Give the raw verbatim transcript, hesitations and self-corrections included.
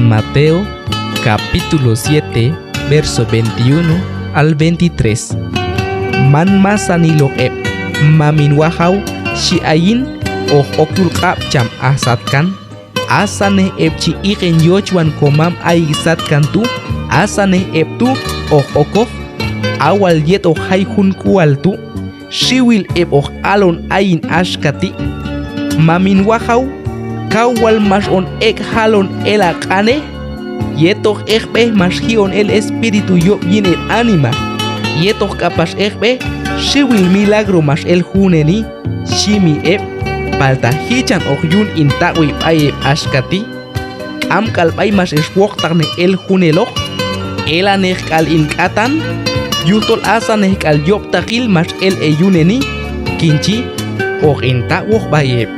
Mateo, capítulo siete, verso veintiuno al veintitrés. Man masaniloq eb', mamin wajaw, xhi ayin, hoq ok yul q'ab' cham aj satkan. Asannej eb' chi iqen yochwan komam ayik' satkan tu', asannej eb' tu' hoq okoq, a wal yet hoq jay jun k'ual tu'. Xiwil eb' hoq alon ayin axka ti': Mamin wajaw, kaw wal max on ek' jalon el ha q'anej, yetoq eqb'ej max ji'on el espíritu yob' yin heb' anima, yetoq k'apax eqb'ej xiwil milagro max el juneni, xhi mi eb'. Palta jichan hoq yun hin taq'wi b'ay heb' axka ti': K'am k'al b'ay max ex wojtaqnej el juneloq, elaneq k'al hin k'atan, yujtol asanneq k'al yob'taqil max el heyuneni, kin chi, hoq hin taq'woq b'ay heb'.